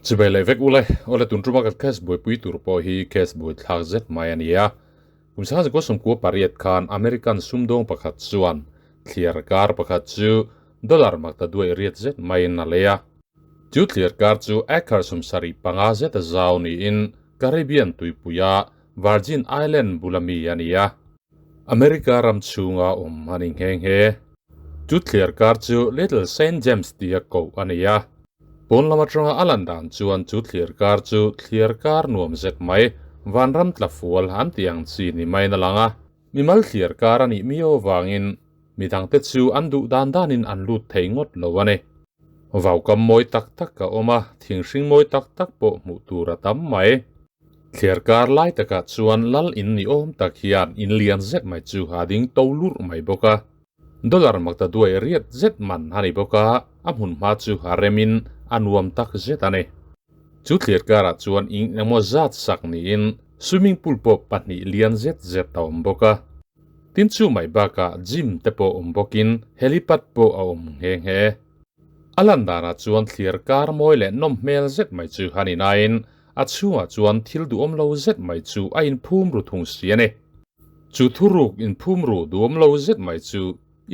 Chibai leh vek ule, awle tun tuma kan case buaipui tur pawh hi case buaithlak zet mai a ni a. Kum sangzakua sawmkua pariat khan American sumdawng pakhat chuan thliar kar pakhat chu dollar makta duai riat zet maiin a lei a. Chu thliar kar chu acre 75 zet a zau niin Caribbean tuipuia Virgin Island bula mi a ni a. America ram chhunga awm a ni nghe nghe. Chu thliar kar chu Little Saint James tia koh a ni a. Pawn lam atanga a lan dan chuan chu thliar kar chu thliar kar nuam zet mai, vanram tla fual an tih ang chi ni maiin a lang a. Mimal thliar kar a nih miau avangin midangte chu an duh dan danin an lut thei ngawt lo a ni. Vaukam mawi tak tak a awm a, thing hring mawi tak tak pawh hmuh tur a tam mai. Thliar kar lai takah chuan lal in ni awm tak hian in lian zet mai chu a ding to lurh mai bawk a. Dollar makta duai riat zet man a ni bawk a, a hmun hma chu a remin a nuam tak zet a ni. Chu thliar karah chuan eng emaw zat sak niin swimming pool pawh pahnih lian zet zet a awm bawk a. Tin chu mai bakah gym te pawh awm bawkin helipad pawh a awm nghe nghe. A lan danah chuan thliar kar mawi leh nawm hmel zet mai chu a ni nain a chhungah chuan thil duhawm lo zet mai chu a inphum ru thung si a ni. Chu thuruk inphum ru duhawm lo zet mai chu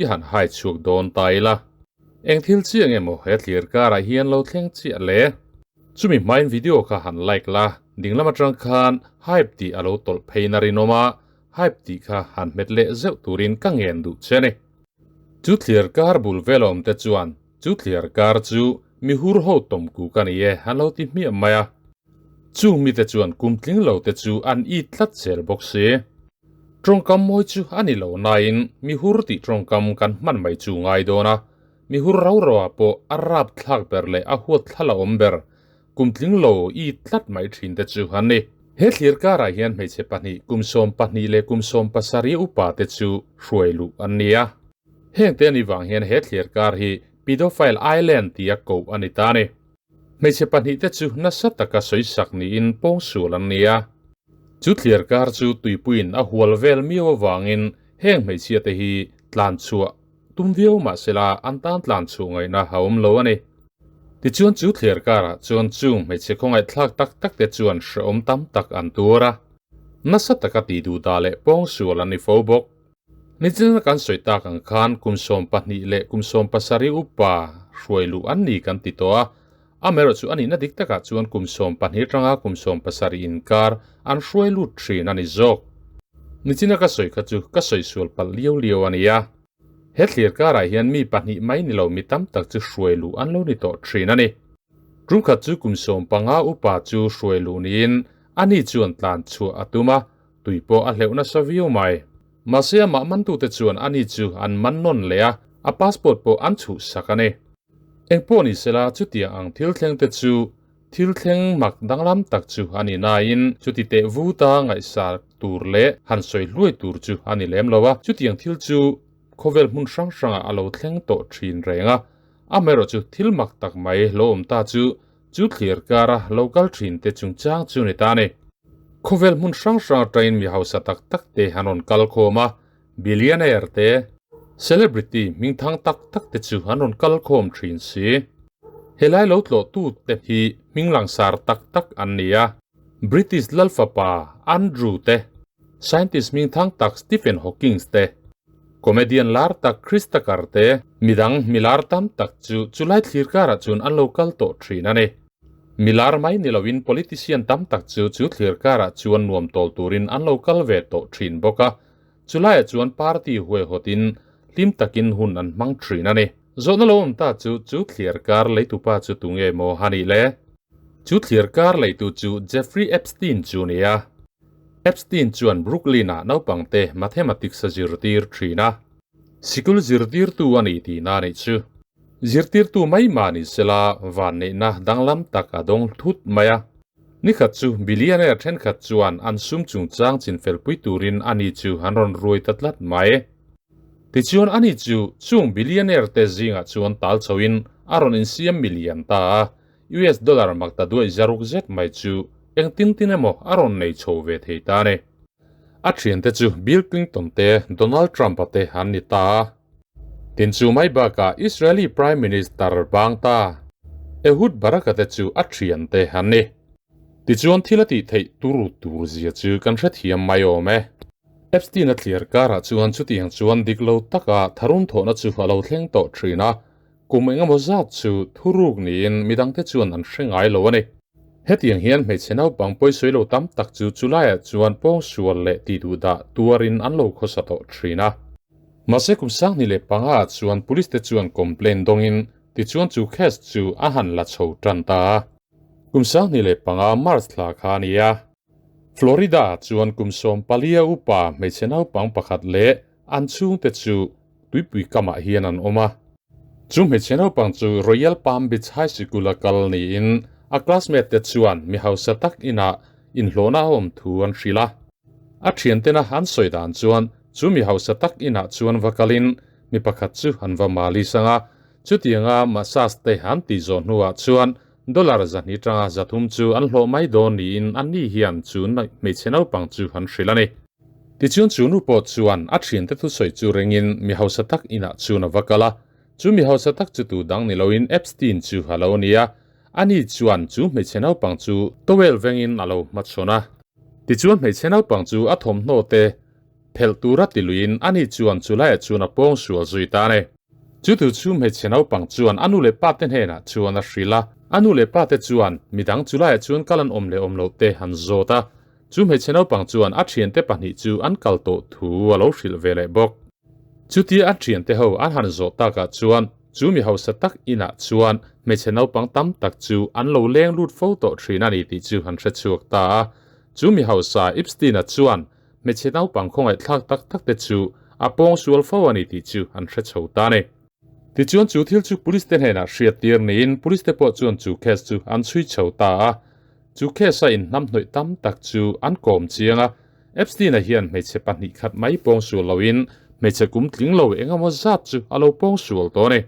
i han hai chhuak dawn ta ila. Eng thil chiah nge maw he thliar karah hian lo thleng chiah le? Chumi hmain video kha han like la, dinglam atang khan hype tih a lo tawlh phei na rinawm a, hype tih kha han hmet leh zeuh turin ka ngen duh che a ni. Chu thliar kar bul vel awm te chuan chu thliar kar chu mi hur ho tawm kuk a ni e an lo ti hmiah mai a. Chung mite chuan kum tling lo te chu an it tlat zel bawk si. Tawngkam mawi chu a ni lo nain mi hur tih tawngkam kan hman mai chu ngai dawn a, mi hur rau rau ah pawh a rap thlak ber leh a huat thla la awm ber kum tling lo it tlat mai thin te chu an ni. He thlir karah hian hmeichhe pahnih kum 12 leh kum 17 upa te chu hruai luh an ni a. Heng te anih vang hian he thlir kar hi Pedophile Island tia koh a ni ta a ni. Hmeichhe pahnih te chu nasa taka sawisak niin pawngsual an ni a. Chu thlir kar chu tuipuiin a hual vel miau avangin heng hmeichhia te hi tlan chhuah tum viau mahsela an tan tlan chhuah ngaihna a awm lo a ni. Tichuan chu thliar karah chuan chung hmeichhe khawngaihthlak tak tak te chuan hrehawm tam tak an tuar a, nasa taka tih duh dah leh pawngsual an ni fo bawk. Nichina kan sawi tak ang khan kum 12 leh kum 17 upa hruai luh an ni kan ti tawh a, amaherawh chu a nihna dik takah chuan kum 12 atanga kum 17 inkar an hruai lut thin a ni zawk. Nichina ka sawi kha chu ka sawi sual palh liau liau a ni a. He thlir karah hian mi pahnih mai ni lo mi tam tak chu hruai luh an lo ni tawh thin a ni. Tum khat chu kum 15 upa chu hruai luh niin ani chuan tlan chhuah a tum a, tui pawh a hleuh nasa viau mai. Mahse amah mantute chuan ani chu an man nawn leh a, a passport pawh an chhuh sak a ni. Engpawh ni sela chutiang ang thil thleng te chu Thil thleng mak danglam tak chu a ni nain chuti teh vuta ngaihsar tur leh han sawi hluai tur chu a ni lem lo a, chutiang thil chu khawvel hmun hrang hrangah a lo thleng tawh thin reng a. Amaherawh chu thil mak tak mai lo awm ta chu chu thlir kara lo kal thin te chungchang chu ni ta a ni. Khawvel hmun hrang hrang atangin mi hausa tak tak te an rawn kal khawm a, billionaire te, celebrity hmingthang tak tak te chu an rawn kal khawm thin si. Helai lo tlawh tu te hi hming langsar tak tak an ni a, British lal fapa Andrew te, scientist hmingthang tak Stephen Hawkings te, comedian lar tak Chris Tucker te, midang milar tam tak chu chulai thlir karah chuan an lo kal tawh thin a ni. Milar mai ni loin politician tam tak chu chu thlir karah chuan nuam tawl turin an lo kal ve tawh thin bawk a, chulaiah chuan party huaihawtin hlim takin hun an hmang thin a ni. Zawhna lo awm ta chu chu thliar kar leitupa chu tunge maw a nih le? Chu thliar kar leitu chu Jeffrey Epstein chu a ni a. Epstein chuan Brooklyn-ah naupangte mathematics a zirtir thin a. Sikul zirtirtu a ni tihna a nih chu. Zirtirtu mai mah ni sela vanneihna danglam tak a dawng thut mai a. Nikhat chu billionaire thenkhat chuan an sum chungchang chinfelpui turin ani chu an rawn ruai ta tlat mai. Tichuan ani chu chung billionaire te zingah chuan tal chhoin a rawn insiam milian ta a, US dollar makta duai zaruk zet mai chu engtin tin emaw a rawn nei chho ve thei ta a ni. A thiante chu Bill Clinton te, Donald Trump-a te an ni ta a. Tin chu mai bakah Israeli Prime Minister bang ta. Ehud Barak-a te chu a thiante an ni. Tichuan thil a tih theih turu tur zia chu kan hrethiam mai awm e. Epstein-a thliar karah chuan chutiang chuan dik lo taka tharum thawhna chu a lo thleng tawh thin a, kum engemaw zat chu thuruk niin midangte chuan an hre ngai lo a ni. Hetiang hian hmeichhe naupang pawisawi lo tam tak chu chulaiah chuan pawngsual leh tihduhdah tuarin an lo khawsa tawh thin a. Mahse kum 2005 ah chuan police te chuan complaint dawngin tichuan chu case chu a han la chho tan ta a. Kum 2005 March thla kha a ni a. Florida ah chuan kum 14 a upa hmeichhe naupang pakhat leh an chhungte chu tuipui kamah hian an awm a. Chu hmeichhe naupang chu Royal Palm Beach High Sikul a kal niin a classmate te chuan mi hausa tak inah inhlawhna a awm thu an hrilh a. A thiantena an sawi dan chuan chu mi hausa tak inah chuan va kalin mi pakhat chu an va mali sang a, chutianga massage te an tih zawh hnuah chuan dollar 200 tanga 300 chu an hlawh mai dawn niin anni hian chu hmeichhe naupang chu an hrilh a ni. Tichuan chu nu pawh chuan a thiante thusawi chu ringin mi hausa tak inah chuan a va kal a, chu mi hausa tak chu tu dang ni loin Epstein chu a lo ni a, ani chuan chu hmeichhe naupang chu towel vengin a lo hmachhawn a. Tichuan hmeichhe naupang chu a thawmhnaw te phelh tura ti luiin ani chuan chulaiah chuan a pawng sual zui ta a ni. Chu tu chu hmeichhe naupang chuan a nu leh pa te hnenah chuan a hrilh a, a nu leh pa te chuan midang chulaiah chuan kal an awm leh awm loh te an zawt a, Chu hmeichhe naupang chuan a thiante pahnih chu an kal tawh thu a lo hrilh ve leh bawk. Chutia a thiante ho an han zawh takah chuan chu mi hausa tak inah chuan hmeichhe naupang tam tak chu an lo leng lut fo tawh thin a ni tih chu an hre chhuak ta a. Chu mi hausa Epstein-a chuan hmeichhe naupang khawngaihthlak tak tak te chu a pawng sual fo a ni tih chu an hre chho ta a ni. Tichuan chu thil chu police te hnenah hriat tir niin police te pawh chuan chu case chu an chhui chho ta a. Chu case a inhnamhnawih tam tak chu an kawm chiang a, Epstein-a hian hmeichhe pahnih khat mai pawng sual loin hmeichhe kum tling lo engemaw zat chu a lo pawng sual tawh a ni.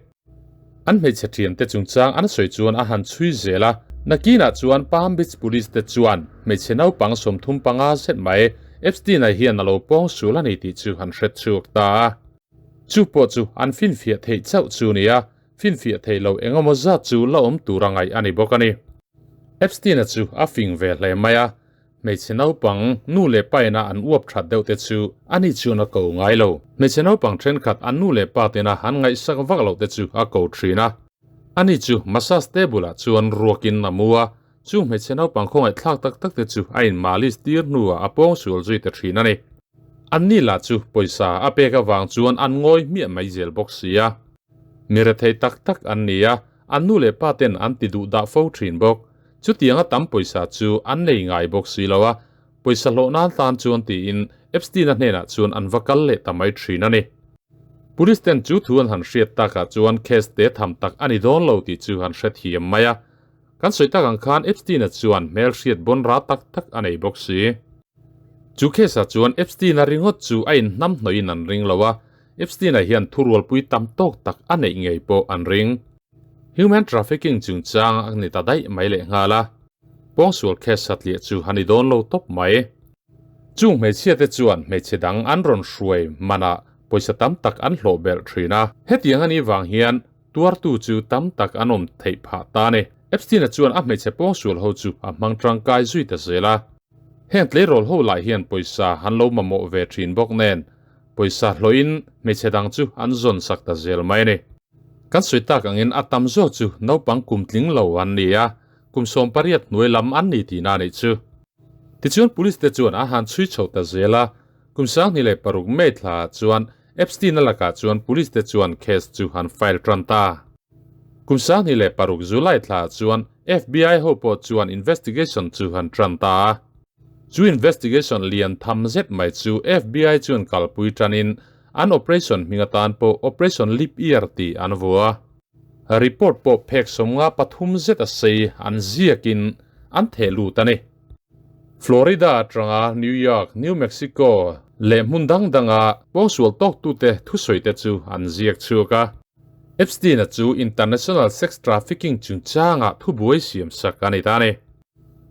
An hmeichhe thiante chungchang an sawi chuan a han chhui zel a, nakinah chuan Palm Beach Police te chuan hmeichhe naupang 35 zet mai Epstein-a hian a lo pawng sual a ni tih chu an hre chhuak ta a. Chu pawh chu an finfiah theih chauh chu ni a, finfiah theih loh engemaw zat chu la awm tur a ngaih a ni bawk a ni. Epstein-a chu a fing ve hle mai a, hmeichhe naupang nu leh pa ina an uap that deuh te chu ani chuan a ko ngai lo. Hmeichhe naupang thenkhat an nu leh pa tena an ngaihsak vak loh te chu a ko thin a. Ani chu massage table ah chuan ruakin a mu a, chu hmeichhe naupang khawngaihthlak tak tak te chu a in malis tir hnuah a pawng sual zui ta thin a ni. Anni lah chu pawisa a pek avang chuan an ngawi hmiah mai zel bawk si a. Mi rethei tak tak an ni a, an nu leh pa ten an ti duh dah fo thin bawk. Chutianga tam pawisa chu an nei ngai bawk si lo a, pawisa hlawh nan tan chuan tiin Epstein-a hnenah chuan an va kal leh ta mai thin a ni. Police ten chu thu an han hriat takah chuan case te tham tak a ni dawn lo tih chu an hrethiam mai a. Kan sawi tak ang khan Epstein-a chuan hmelhriat bawn ra tak tak a nei bawk si. Chu case-ah chuan Epstein-a ringawt chu a inhnamhnawhin an ring lo a, Epstein-a hian thurualpui tam tawk tak a neih ngei pawh an ring. Human trafficking chungchang a ni ta daih mai lehnghal a, pawngsual case satliah chu a ni dawn lo tawp mai. Chung hmeichhiate chuan hmeichhe dang an rawn hruai manah pawisa tam tak an hlawh belh thin a, hetiang a nih vang hian tuartu chu tam tak an awm theih phah ta a ni. Epstein-a chuan a hmeichhe pawngsual ho chu a hmang tangkai zui ta zel a. Heng tleirawl ho lah hian pawisa an lo mamawh ve thin bawk nen, pawisa hlawhin hmeichhe dang chu an zawn sak ta zel mai a ni. Kan sawi tak angin a tam zawk chu naupang kum tling lo an ni a, kum 18 hnuai lam an ni tihna a nih chu. Tichuan police te chuan a han chhui chho ta zel a, kum 2006 May thla ah chuan Epstein-a lakah chuan police te chuan case chu an file tan ta. Kum 2006 July thla ah chuan FBI ho pawh chuan investigation chu an tan ta a. Chu investigation lian tham zet mai chu FBI chuan kalpui tanin an operation hming atan pawh Operation Leap Year tih an vua. Report pawh phek 53 zet a sei an ziakin an theh lut a ni. Florida atanga New York, New Mexico leh hmun dang danga pawngsual tawktute thusawite chu an ziak chhuak a. Epstein-a chu international sex trafficking chungchangah thubuai siam sak a ni ta a ni.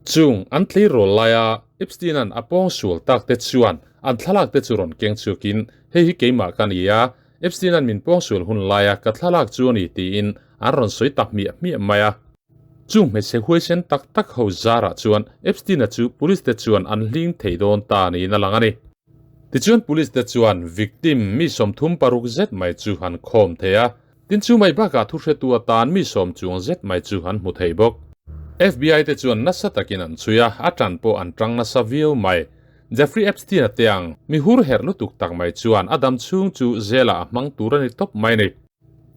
Chung an tleirawl laia Epstein-a'n a pawngsual tak te chuan an thlalak te chu rawn keng chhuakin, Hei hi keimah ka ni a, Epstein-a'n min pawngsual hun laia ka thlalak chu a ni tiin an rawn sawi ta hmiah hmiah mai a. Chung hmeichhe huaisen tak tak ho zarah chuan Epstein-a chu police te chuan an hling thei dawn ta niin a lang a ni. Tichuan police te chuan victim mi 36 zet mai chu an khawm thei a, tin chu mai bakah thuhretu atan mi 10 chuang zet mai chu an hmu thei bawk. FBI te chuan nasa takin an chhui a, a tan pawh an tang nasa viau mai. Jeffrey Epstein-a te ang mi hur herh lutuk tak mai chuan a dam chhung chu jail-ah a hmang tur a ni tawp mai ni.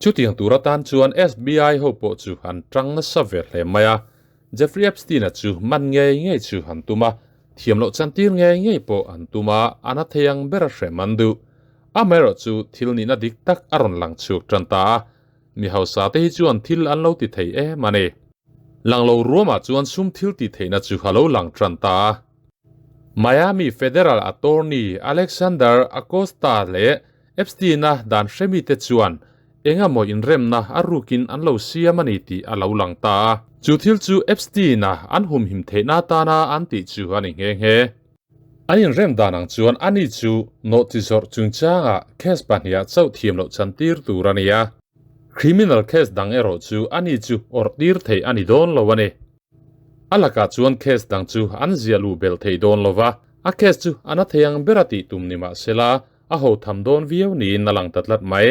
Chutiang tur atan chuan FBI ho pawh chu an tang nasa ve hle mai a, Jeffrey Epstein-a chu man ngei ngei chu an tum a, thiam loh chantir ngei ngei pawh an tum a, a na thei ang ber a hrem an duh. Amaherawh chu thil nihna dik tak a rawn lang chhuak tan ta a, mi hausa te hi chuan thil an lo ti thei em a ni. Lang lo ruamah chuan sum thil tih theihna chu a lo lang tan ta a. Miami Federal Attorney Alexander Acosta leh Epstein-a dan hremite chuan eng emaw inremna a rukin an lo siam a ni tih a lo lang ta a. Chu thil chu Epstein-a an humhim theihna atana an tih chu a ni nghe nghe. An inrem dan ang chuan ani chu nawhchi zawrh chungchangah case pahniha chauh thiam loh chantir tur a ni a. Criminal case dang erawh chu ani chu awrh tir theih a ni dawn lo a ni. A lakah chuan case dang chu an ziah luh belh thei dawn lo va, a case chu a na thei ang ber a tih tum ni mah sela, A ho tham dawn viau niin a lang ta tlat mai.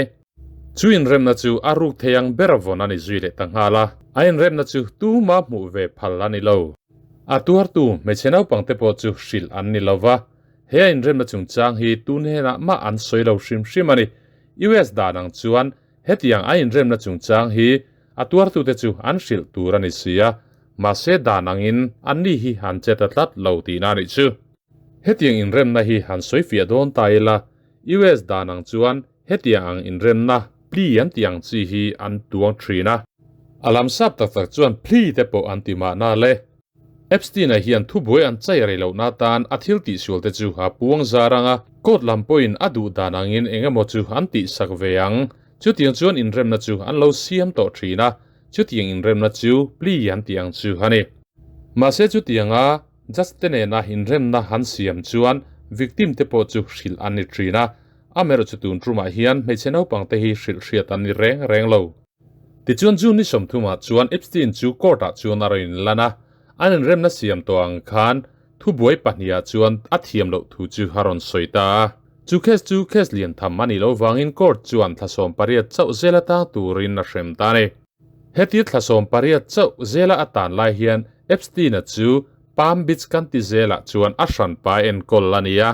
Chu inremna chu a ruk thei ang ber a vawn a ni zui leh ta nghal a. A inremna chu tuma hmuh ve phal a ni lo. A tuartu hmeichhe naupang te pawh chu hrilh an ni lo va. He a inremna chungchang hi tun henah mah an sawi lo hrim hrim a ni. US dan ang chuan hetiang a inremna chungchang hi a tuartute chu an hrilh tur a ni si a. Mahse dan angin anni hi an che ta tlat lo tihna a nih chu. Hetiang inremna hi han sawi fiah dawn ta ila, US dan ang chuan hetiang ang inremna plea an tih ang chi hi an tuang thin a. A lam sap tak tak chuan plea te pawh an ti mahna le. Epstein-a hian thubuai an chai rei lohna atan a thil tihsual te chu a puang zar ang a, court lam pawhin a duh dan angin eng emaw chu an tihsak ve ang. Chutiang chuan inremna chu an lo siam tawh thin a, chutiang inremna chu plea an tih ang chu a ni. Mahse chutianga Judge te nena inremna han siam chuan victim te pawh chu hrilh an ni thin a, amaherawhchu tun tumah hian hmeichhe naupang te hi hrilh hriat an ni reng reng lo. Tichuan June ni 30 ah chuan Epstein chu court ah chuan a rawn inlan a, an inremna siam tawh ang khan thubuai pahnih ah chuan a thiam loh thu chu a rawn sawi ta a. Chu case chu case lian tham a nih loh vangin court chuan thla 18 chauh zel atang turin a hrem ta a ni. Heti thla 18 chauh zela a tan lai hian Epstein-a chu Palm Beach County zelah chuan a hranpa enkawl a ni a.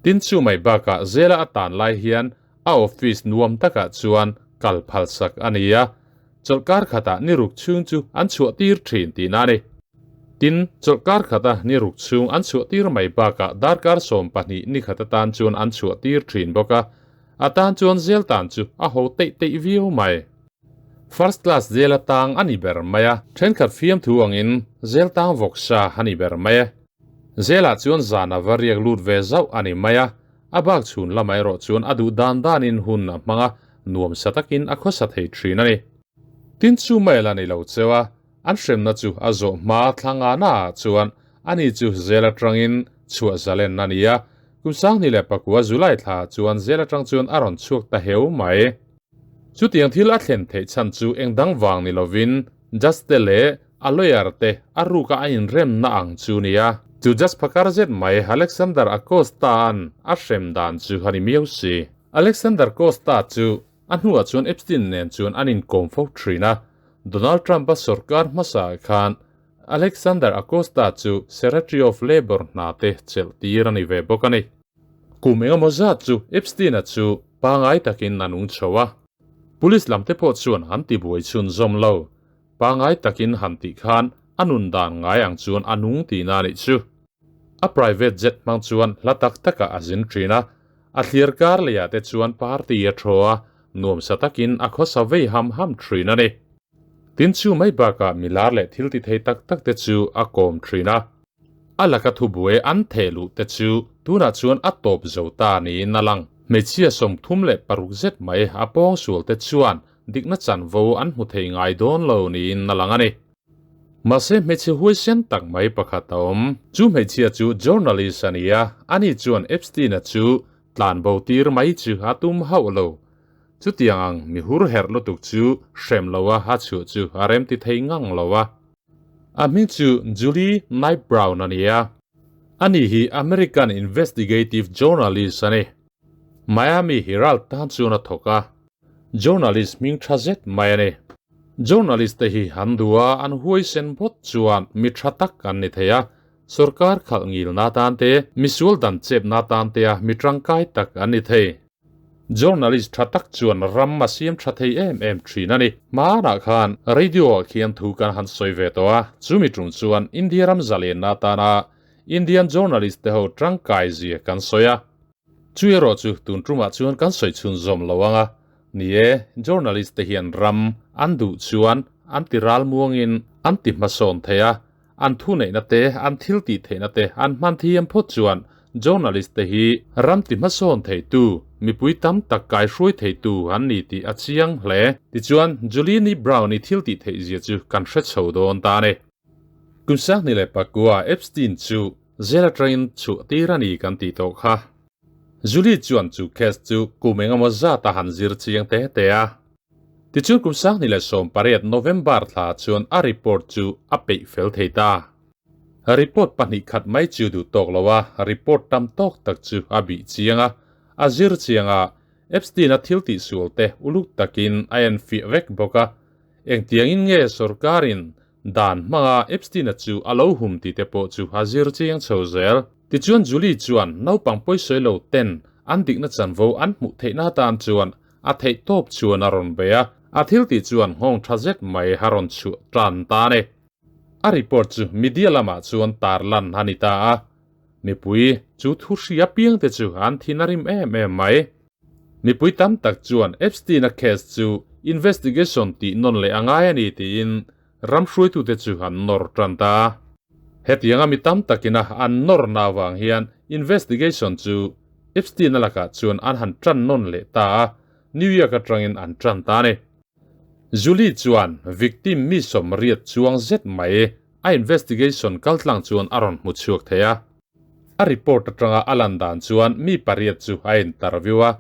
Tin chu mai bakah zela a tan lai hian a office nuam takah chuan kal phalsak a ni a, chawlhkar khatah ni ruk chhung chu an chhuahtir thin tihna a ni. Tin, chawlhkar khata ni ruk chhung an chhuahtir mai bakah darkar 12 ni khat atan chuan an chhuahtir thin bawk a, a tan chuan zel tan chu a ho teih teih viau mai. First class zela tang a ni ber mai a, thenkhat fiamthu angin zel tang vawk sa a ni ber mai e. Zelah chuan zan a va riak lut ve zauh a ni mai a, a bak chhun lamah erawh chuan a duh dan danin hun a hmang a, nuamsa takin a khawsa thei thin a ni. Tin chu mail a ni lo cheu a, an hremna chu a zawh hma thla nga naah chuan ani chu zel atangin chhuah zalen a ni a, kum 2009 July thlaah chuan zel atang chuan a rawn chhuak ta heu mai. Chutiang thil a thlen theih chhan chu eng dang vang ni lovin judge te leh a lawyer te a ruka a inremna ang chu nia. Chu judge phakar zet mai Alexander Acosta-a'n a hrem dan chu a ni miau si. Alexander Costa chu a hnuah chuan Epstein nen chuan an inkawm fo thin a, Donald Trump-a sorkar hmasaah khan Alexander Acosta chu Secretary of Labor hna te chelh tir a ni ve bawk a ni. Kum engemaw zat chu Epstein-a chu pangai takin a nung chho a. Police lam te pawh chuan an ti buai chhunzawm lo. Pangai takin han tih khan a nun dan ngai ang chuan a nung tihna a nih chu. A private jet hmang chuan hla tak takah a zin thin a, a thlir kar leiah te chuan party a thaw a, nuamsa takin a khawsa vei ham ham thin a ni. Tin chu mai bakah milar leh thil ti thei tak tak te chu a kawm thin a. A laka thubuai an theh luh te chu tunah chuan a tawp zo ta niin a lang. Hmeichhia 36 zet mai a pawng sual te chuan dikna chanvo an hmu thei ngai dawn lo niin a lang a ni. Mahse hmeichhe huaisen tak mai pakhat a awm. Chu hmeichhia chu journalist a ni a, ani chuan Epstein-a chu tlanbo tir mai chu a tum hauh lo. Chutiang ang mi hur herh lutuk chu hrem loa a chhuah chu a remti thei ngang lo a. A hming chu Julie Knight Brown a ni a. Ani hi American investigative journalist a ni. Miami Herald tan chuan a thawk a. Journalist hming tha zet mai a ni. Journalist te hi an duh a, an huaisen phawt chuan mi tha tak an ni thei a. Sorkar khalh ngilna tan te, misual dan chepna tan tea mi tangkai tak an ni thei. Journalist tha tak chuan ram a siam tha thei em em thin a ni. Hmanah khan radio ah khian thu kan han sawi ve tawh a, chumi tum chuan India ram zalenna atana Indian journalist te ho tangkai zia kan sawi a. Chu erawh chu tun tumah chuan kan sawi chhunzawm lo ang a, ni e, journalist te hian ram an duh chuan an ti ral muangin an ti hmasawn thei a, An thuneihna te, an thil tih theihna te an hman thiam phawt chuan journalist te hi ram ti hmasawn theitu, mipui tam tak kaihruai theitu an ni tih a chiang hle. Tichuan, Juliani Brown-i thil tih theih zia chu kan hre chho dawn ta a ni. Kum Sangni leh Pakua Epstein chu jail atangin chhuah tir a ni kan tih tawh kha. Julie chuan chu case chu kum engemaw zat a han zir chiang te te a. Tichuan kum 2018 November thla chuan a report chu a peih fel thei ta. Report pahnih khat mai chu duh tawk lo a, report tam tawk tak chu a bih chiang a, a zir chiang a, Epstein-a thil tihsual te uluk takin a enfiah vek bawk a. Engtiangin nge sorkarin dan hmanga Epstein-a chu a lo hum tih te pawh chu a zir chiang chho zel. Tichuan Julie chuan naupang pawisawi lo ten an dikna chanvo an hmuh theihna atan chuan A theih tawp chuan a rawn bei a, a thil tih chuan nghawng tha zet mai a rawn chhuah tan ta a ni. A report chu media lamah chuan tar lan a ni ta a, mipui chu thu hria piang te chu an thin a rim em em mai. Mipui tam tak chuan Epstein-a case chu investigation tih nawn leh a ngai a ni tiin ram hruaitute chu an nawr tan ta a. Hetianga mi tam takina an nawrna avang hian investigation chu Epstein-a lakah chuan an han tan nawn leh ta a, New York atangin an tan ta a ni. Julie chuan victim mi sawmriat chuang zet mai a investigation kaltlang chuan a rawn hmu chhuak thei a. A report atanga a lan dan chuan mi pariat chu a interview a,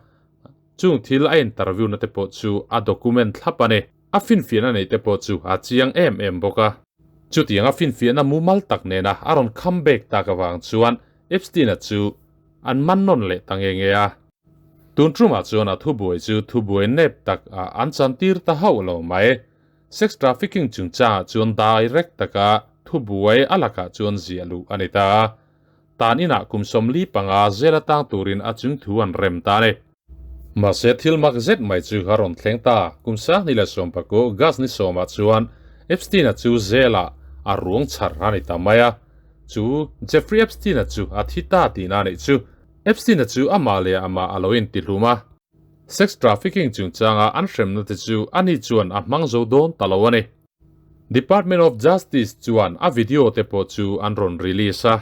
chung thil a interview na te pawh chu a document thlap a ni. A finfiahna neih te pawh chu a chiang em em bawk a. Chutiang a finfiahna mumal tak nena a rawn come back tak avang chuan Epstein-a chu an man nawn leh ta nge nge a. Tun tumah chuan a thubuai chu thubuai nep tak ah an chantir ta hauh lo mai. Sex trafficking chungchangah chuan direct taka thubuai a lakah chuan ziah luh a ni ta a. Tan inah kum 45 zel atang turin a chung thu an rem ta a ni. Mahse thil mak zet mai chu a rawn thleng ta. Kum 2019 August ni sawmah chuan Epstein-a chu jail-ah a ruang chhar a ni ta mai a. Chu Jeffrey Epstein-a chu a thi ta tihna a nih chu. Epstein-a chu amah leh amah a lo intihlum a. Sex trafficking chungchanga an hremna te chu ani chuan a hmang zo dawn ta lo a ni. Department of Justice chuan a video te pawh chu an rawn release a.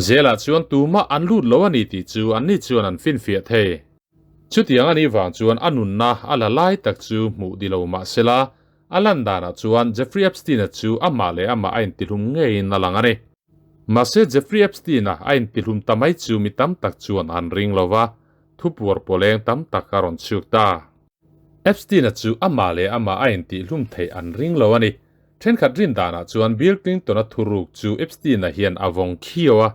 Zelah chuan tumah an lut lo a ni tih chu anni chuan an finfiah thei. Chutiang a nih vang chuan a nunna a la lai tak chu hmuh di lo mah sela, a lan danah chuan Jeffrey Epstein-a chu amah leh amah a intihlum ngeiin a lang a ni. Mahse Jeffrey Epstein-a a intihlum ta mai chu mi tam tak chuan an ring lo va, thupuar pawleng tam tak a rawn chhuk ta. Epstein-a chu amah leh amah a intihhlum theih an ring lo a ni. Thenkhat rin danah chuan Bill Clinton-a thuruk chu Epstein-a hian a vawng khiau a.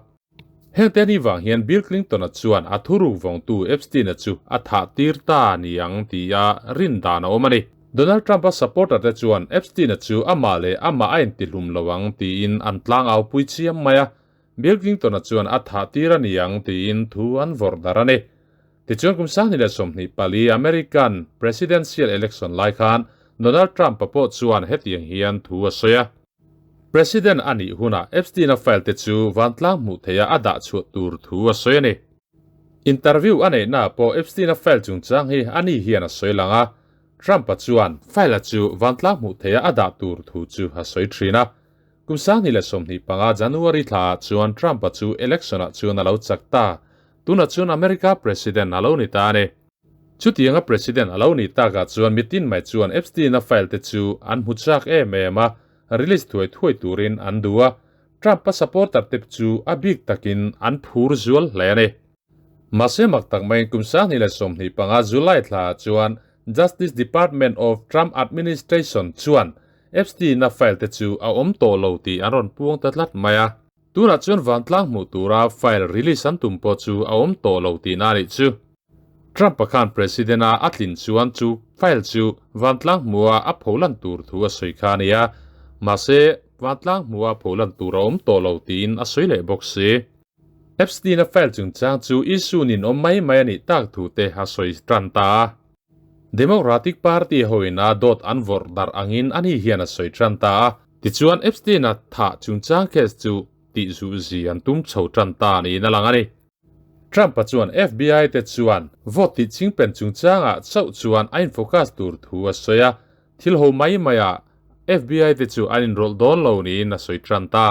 Hengte ni vang hian Bill Clinton-a chuan a thuruk vawngtu Epstein-a chu a thah tir ta ni ang tia rin dan a awm a ni. Donald Trump-a supporter-te chuan Epstein-a chu amah leh amah a intihlum lo ang tiin an tlangaupui chiam mai a, Bill Clinton-a chuan a thah tir a ni ang tiin thu an vawrh darh a ni. Tichuan kum 2024 American Presidential Election lai khan Donald Trump-a pawh chuan hetiang hian thu a sawi a. President a nih hunah Epstein-a file te chu vantlang hmuh theiha a dah chhuah tur thu a sawi a ni. Interview a neihnaah pawh Epstein-a file chungchang hi ani hian a sawi lang a, Trump-a chuan file-a chu vantlang hmuh theiha a dah tur thu chu a sawi thin a. Kum 2025 January thlaah chuan Trump-a chu election-ah chuan a lo chak ta. Tunah chuan America President a lo ni ta a ni. Chutianga President a lo nih takah chuan mitin mai chuan Epstein-a file te chu an hmu chak em em a, release thuai thuai turin an duh a. Trump-a supporter te chu a bik takin an phur zual hle a ni. Mahse mak tak maiin kum 2025 July thlaah chuan. Justice Department of Trump Administration chuan Epstein-a file te chu a awm tawh lo tih an rawn puang ta tlat mai a. Tunah chuan vantlang hmuh tura file release an tum pawh chu a awm tawh lo tihna a nih chu. Trump-a khan President-a a tlin chuan chu file chu vantlang hmuha a pholan tur thu a sawi kha a ni a, mahse vantlang hmuha pholan tur a awm tawh lo tiin a sawi leh bawk si. Epstein-a file chungchang chu issue nin awm mai mai a nih tak thu te a sawi tan ta a. Democratic Party hoina dawt an vawrh darh angin ani hian a sawi tan ta a. Tichuan Epstein-a thah chungchang case chu tih zuh zi an tum chho tan ta niin a lang a ni. Trump-a chuan FBI te chuan vote tih chingpen chungchangah chauh chuan a in-focus tur thu a sawi a, thil ho mai maiah FBI te chu an inrawlh dawn lo niin a sawi tan ta.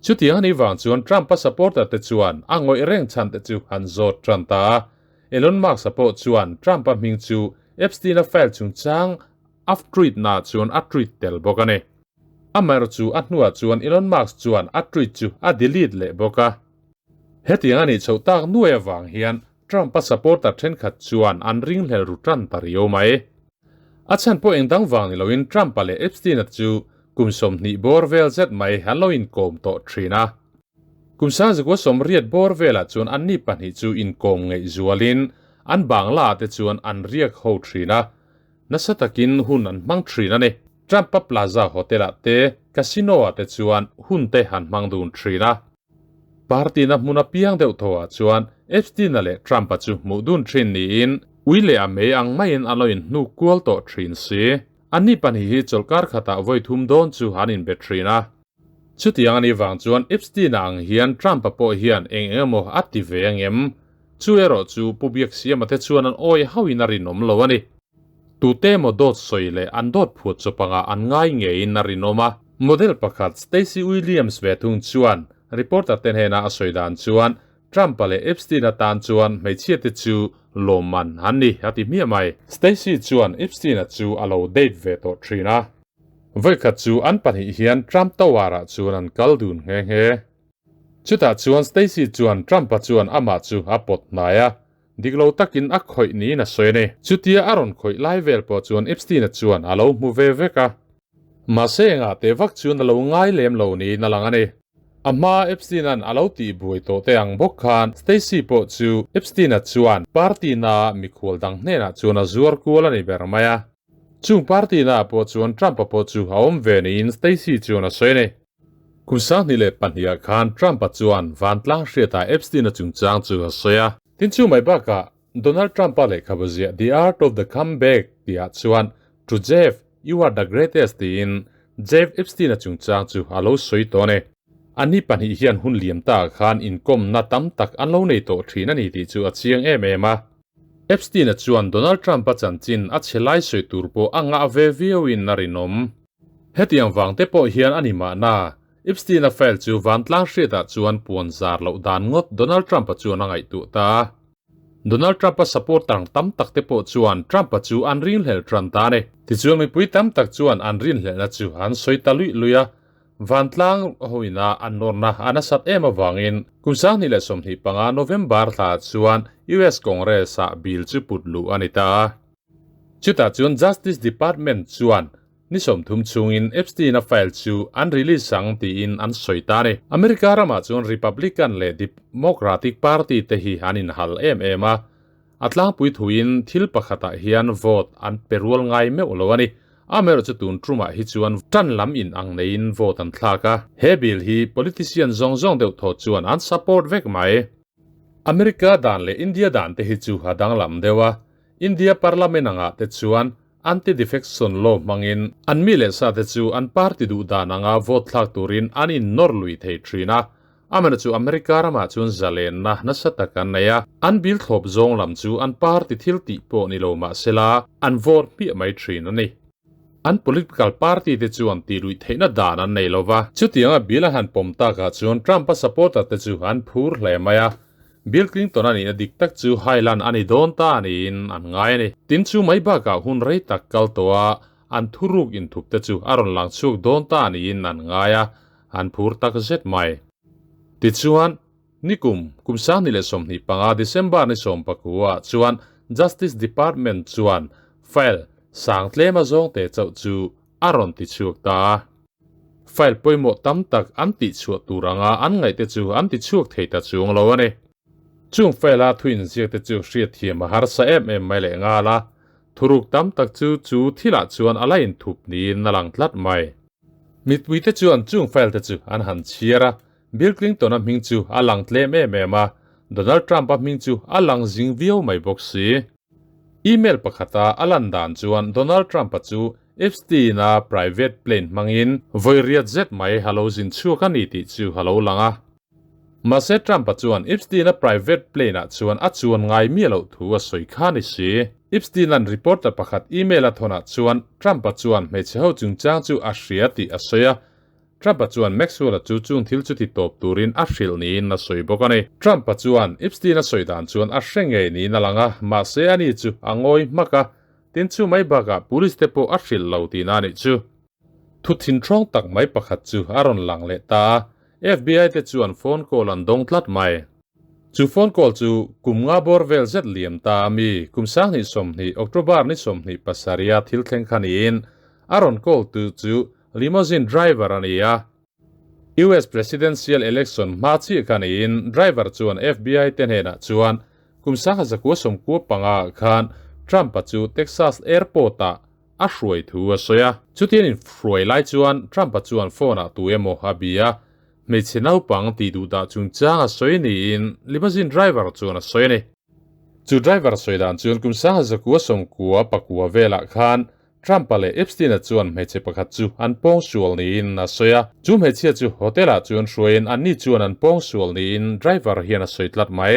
Chutiang a nih vang chuan Trump-a supporter te chuan a ngawih reng chhan te chu an zawt tan ta a. Elon Musk-a pawh chuan Trump-a hming chu Epstein-a file chungchang a tweet naah chuan a tweet tel bawk a ni. Amaherawhchu chu a hnuah chuan Elon Musk chuan a tweet chu a delete leh bawk a. Hetiang a nih chhoh tak nuai avang hian Trump-a supporter thenkhat chuan an ringhlel ru tan ta riau mai. A chhan pawh eng dang vang ni loin Trump-a leh Epstein-a chu kum 20 bawr vel zet mai an lo inkawm tawh thin a. Kum 19 sawmriat bawr velah chuan anni pahnih chu inkawm ngeih zualin an bangla te chuan an riak ho thin a, nasa takin hun an hmang thin a ni. Trump-a Plaza Hotel-ah te, Casino-ah te chuan hun te an hmang dun thin a. Party-na hmun apiang deuh tho ah chuan Epstein-a leh Trump-a chu hmuh dun thin niin ui leh a mei ang maiin an lo inhnuk kual tawh thin si. Anni pahnih hi chawlhkar khatah vawi thum dawn chu an inbe thin a. Chutiang a nih vang chuan Epstein-a ang hian Trump-a pawh hian eng eng emaw a ti ve ang em? Chu erawh chu Pu Biaksiama te chuan an awi hauhin a rinawm lo a ni. Tute emaw dawt sawi leh an dawt phuat chawpangah an ngai ngeiin a rinawm a. Model pakhat Stacey Williams ve thung chuan reporter te hnena a sawi dan chuan Trump-a leh Epstein atan chuan hmeichhia te chu lawmman an ni a ti hmiah mai. Stacey chuan Epstein-a chu a lo date ve tawh thin a. Vawikhat chu an pahnih hian Trump Tower-ah chuan an kal dun nghe nghe. Chutah chuan Stacey chuan Trump-a chuan amah chu a pawt hnai a, dik lo takin a khawih niin a sawi a ni. Chutia a rawn khawih lai vel pawh chuan Epstein-a chuan a lo hmu ve vek a. Mahse engah teh vak chuan a lo ngai lem lo niin a lang a ni. A hma Epstein-a'n a lo tih buai tawh te ang bawk khan Stacey pawh chu Epstein-a chuan party-na mikhual dang hnenah chuan a zuar kual a ni ber mai a. Chung party-na pawh chuan Trump-a pawh chu a awm ve niin Stacey chuan a sawi a ni. Kum 2002 ah khan Trump-a chuan vantlang hriatah Epstein-a chungchang chu a sawi a. Tin chu mai bakah Donald Trump-a lehkhabu ziah The Art of the Comeback tihah chuan To Jeff, you are the greatest tiin Jeff Epstein-a chungchang chu a lo sawi tawh a ni. Anni pahnih hian hun liam ta khan inkawmna tam tak an lo nei tawh thin a ni tih chu a chiang em em a. Epstein-a chuan Donald Trump-a chanchin a chhe lai sawi tur pawh a ngah ve viauin a rinawm. Hetiang vang te pawh hian a ni mahna, Epstein-a file chu vantlang hriatah chuan puan zar loh dan ngawt Donald Trump-a chuan a ngaihtuah ta. Donald Trump-a supporter tam tak te pawh chuan Trump-a chu an ringhlel tan ta a ni. Tichuan mipui tam tak chuan an rinhlelhna chu an sawi ta luih luih a, vantlang hoina an nawrna a nasat em avangin kum 2025 November thla chuan US Congress-ah bill chu put luh a ni ta a. Chutah chuan Justice Department chuan ni 30 chungin Epstein-a file chu an release ang tiin an sawi ta a ni. America ramah chuan Republican leh Democratic Party te hi an inhal em em a, a tlangpui thuin thil pakhatah hian vote an pe rual ngai meuh lo a ni. Amaherawhchu tun tumah hi chuan tan lam in ang neiin vote an thlak a, he bill hi politician zawng zawng deuh thaw chuan an support vek mai. America dan leh India dan te hi chu a danglam deuh a, India Parliament angah te chuan Anti-defection law hmangin an mi leh sa te chu an party duh dan anga vote thlak turin an innawr lui thei thin a. Amena chu America ramah chuan zalenna nasa tak an nei a, an bill thlawp zawng lam chu an party thil tih pawh ni lo mah sela an vote hmiah mai thin a ni. An political party te chuan tih luih theihna dan an nei lo va. Chutianga bill a han pawm takah chuan Trump-a supporter te chu an phur hle mai a. Bill Clinton a nihna dik tak chu hailan a ni dawn ta niin an ngai a ni. Tin chu mai bakah hun rei tak kal tawh a, an thuruk inthup te chu a rawn lang chhuak dawn ta niin an ngai a, an phur tak zet mai. Tichuan, nikum kum 2025 December ni 19 ah chuan Justice Department chuan file sang tlem a zawng te chauh chu a rawn ti chhuak ta a. File pawimawh tam tak an tih chhuah tur anga an ngaih te chu an ti chhuak thei ta chuang lo a ni. Chung file a thu inziak te chu hriatthiam a harsa em em mai leh nghal a, thuruk tam tak chu chu thilah chuan a la inthup niin a lang tlat mai. Mipui te chuan chung file te chu an han chhiar a, Bill Clinton-a hming chu a lang tlem em em a, Donald Trump-a hming chu a lang zing viau mai bawk si. Email pakhata a lan dan chuan Donald Trump-a chu Epstein-a private plane hmangin vawi riat zet mai a lo zin chhuak a ni tih chu a lo lang a. Mahse Trump-a chuan Epstein-a private plane-ah chuan a chuan ngai miah loh thu a sawi kha ni si. Epstein-a'n reporter pakhat email a thawnah chuan Trump-a chuan hmeichhe ho chungchang chu a hria tih a sawi a, Trump-a chuan Maxwell-a chu chung thil chu ti tawp turin a hrilh niin a sawi bawk a ni. Trump-a chuan Epstein-a sawi dan chuan a hre ngei niin a lang a, mahse ani chu a ngawi hmak a, tin chu mai bakah police te pawh a hrilh lo tihna a nih chu. Thu thinhrawng tak mai pakhat chu a rawn lang leh ta a, FBI te chuan phone call an dawng tlat mai. Chu phone call chu kum nga bawr vel zet liam ta a mi, kum 2020 October ni 27 a thil thleng kha niin a rawn call tu chu Limousine driver a ni a, US Presidential Election hma chiah kha niin driver chuan FBI te hnenah chuan kum 1995 ah khan Trump-a chu Texas airport-ah a hruai thu a sawi a. Chutian inhruai lai chuan Trump-a chuan phone-ah tu emaw a bia a, hmeichhe naupang tih duh dah chungchang a sawi niin limousine driver chuan a sawi a ni. Chu driver sawi dan chuan kum 1999 velah khan Trump-a leh Epstein-a chuan hmeichhe pakhat chu an pawngsual niin a sawi a, chu hmeichhia chu hotel-ah chuan hruaiin anni chuan an pawngsual niin driver hian a sawi tlat mai.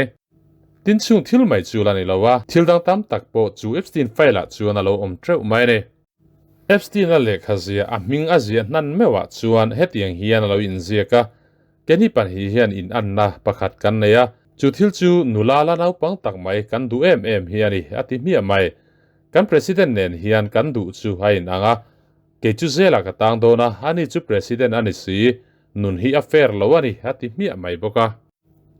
Tin chung thil mai chu la ni lo a, thil dang tam tak pawh chu Epstein file-ah chuan a lo awm teuh mai a ni. Epstein-a lehkha zia a hming a ziah hnan meuhah chuan hetiang hian a lo inziak a, Keni pahnih hian inanna pakhat kan nei a, chu thil chu nula la naupang tak mai kan duh em em hi a ni, a ti hmiah mai. Kan President nen hian kan duh chu a in ang a, kei chu zela ka tang dawn a, ani chu President a ni si, nun hi a fair lo a ni, a ti hmiah mai bawk a.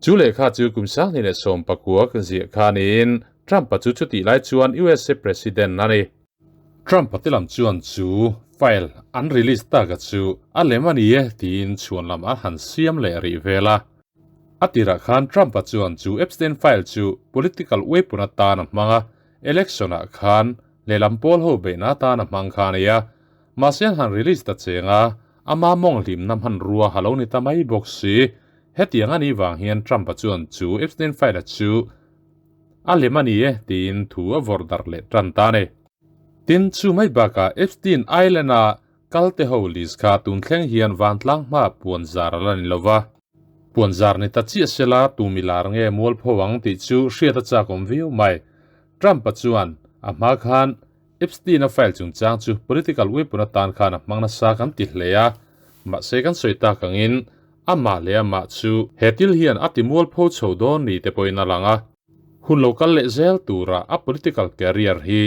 Chu lehkha chu kum 2019 ka ziah kha niin Trump-a chu chutih lai chuan USA President a ni. Trump-a te lam chuan chu file an release taka chu a lem a ni e tiin chhuan lam a han siam leh rih vel a. A tirah khan Trump-a chuan chu Epstein file chu political weapon atan a hmang a, election-ah khan lehlam pawl ho beihna atan a hmang kha a ni a. Mahse an han release ta cheng a, ama mawng hlimna hmanrua a lo ni ta mai bawk si. Hetiang a nih vang hian Trump-a chuan chu Epstein file-a chu a lem a ni e tiin thu a vawrh darh leh tan ta a ni. Tin, chu mai bakah Epstein Island-a kal te ho list kha tun thleng hian vantlang hma puan zar a la ni lo va. Puan zar ni ta chiah sela tu mi lar nge mualpho ang tih chu hriat a chak awm viau mai. Trump-a chuan a hma khan Epstein-a file chungchang chu political weapon atan khan a hmang nasa kan ti hle a, mahse kan sawi tak angin amah leh amah chu he thil hian a ti mualpho chho dawn ni te pawhin a lang a. Hun lo kal leh zel tura a political career hi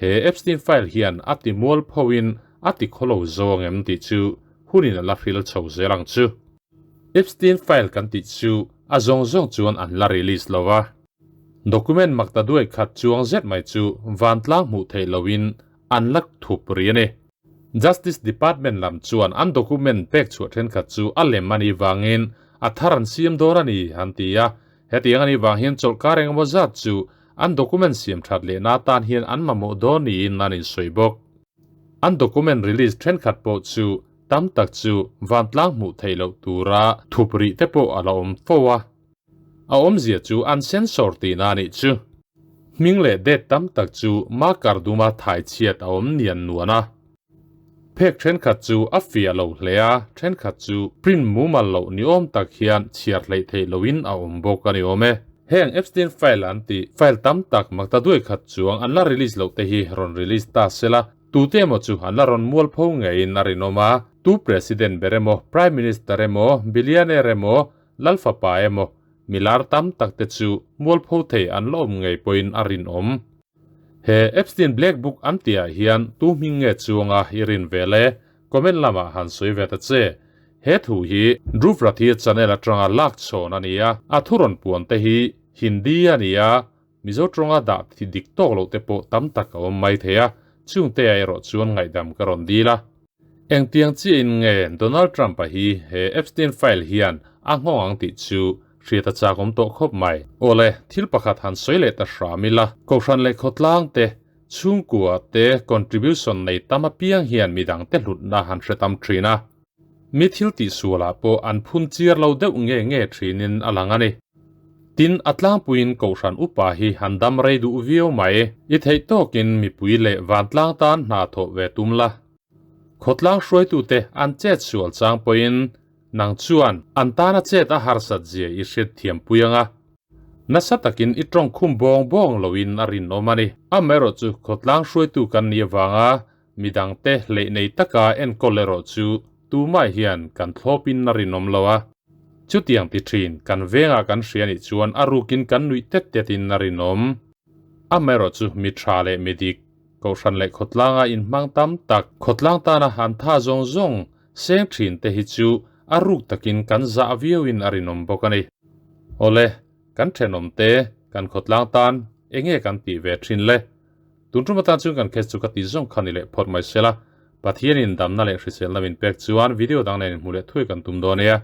he Epstein file hian a ti mualphoin a ti khawlo zawng em tih chu hunin a la hril chho zel ang chu. Epstein file kan tih chu a zawng zawng chuan an la release lo a. Document makta duai khat chuang zet mai chu vantlang hmuh theih loin an la thup rih a ni. Justice Department lam chuan an document pek chhuah thenkhat chu a lem a nih vangin a thar an siam dawn a ni an ti a. Hetiang a nih vang hian chawlhkar engemaw zat chu an document siam that lehna atan hian an mamawh dawn niin an insawi bawk. An document release thenkhat pawh chu tam tak chu vantlang hmuh theih loh tura thup rih te pawh a la awm fo a. A awmzia chu an censor tihna a nih chu. Hming leh date tam tak chu marker duma thai chhiat a awm nian nuan a. Phek thenkhat chu a fiah lo hle a, thenkhat chu print mumal loh ni awm tak hian chhiar hleih theih lohin a awm bawk a ni awm e. Heng Epstein file an tih file tam tak makta duai khat chuang an la release loh te hi rawn release ta sela, tute emaw chu an la rawn mualpho ngeiin a rinawm a, tu President ber emaw, Prime Minister emaw, Billionaire emaw, Lalfapa emaw, milar tam tak te chu mualpho thei an la awm ngei pawhin a rinawm. He Epstein Black Book an tihah hian tu hming nge chuanga i rin ve le? Comment lamah han sawi ve ta che. He thu hi Dhruv Rathi channel atanga lak chhawn a ni a, a thu rawn puan te hi Hindi a ni a. Mizo tawnga dah thi dik tawk loh te pawh tam tak a awm mai thei a, chungte ah erawh chuan ngaihdam ka rawn dil a. Engtiang chiahin nge Donald Trump-a hi he Epstein file hian a nghawng ang tih chu hriat a chak awm tawh khawp mai. Awle, thil pakhat han sawi leh ta hram ila, Kohhran leh khawtlang te, chhungkua te contribution nei tam apiang hian midang te hlutna han hre tam thin a. Mi thil tihsualah pawh an phun chiar lo deuh nge nge thinin a lang a ni. Tin, a tlangpuiin Kohhran upa hi han dam rei duh viau mai. I theih tawkin mipui leh vantlang tan hna thawh ve tum la. Khawtlang hruaitute an chet sual chang pawhin nang chuan an tana chet a harsat zia i hriat thiam pui ang a. Nasa takin i tawng khum bawng bawng loin a rinawm a ni. Amaherawhchu khawtlang hruaitu kan nih avanga Midangte hleih nei taka enkawl erawh chu tumah hian kan thlawpin a rinawm lo a. Chutiang ti thin kan vengah kan hria nih chuan a rukin kan nuih tet tetin a rinawm. Amaherawhchu mi tha leh mi dik, kohhran leh khawtlanga inhmang tam tak, khawtlang tana han tha zawng zawng seng thin te hi chu a ruk takin kan zah viauin a rinawm bawk a ni. Awle, kan thenawmte, kan khawtlang tan enge kan tih ve thin le? Tun tum atan chuan kan case chu ka ti zawng kha ni leh phawt mai sela, Pathianin damna leh hriselna min pek chuan video dang nen inhmuh leh thuai kan tum dawn nia.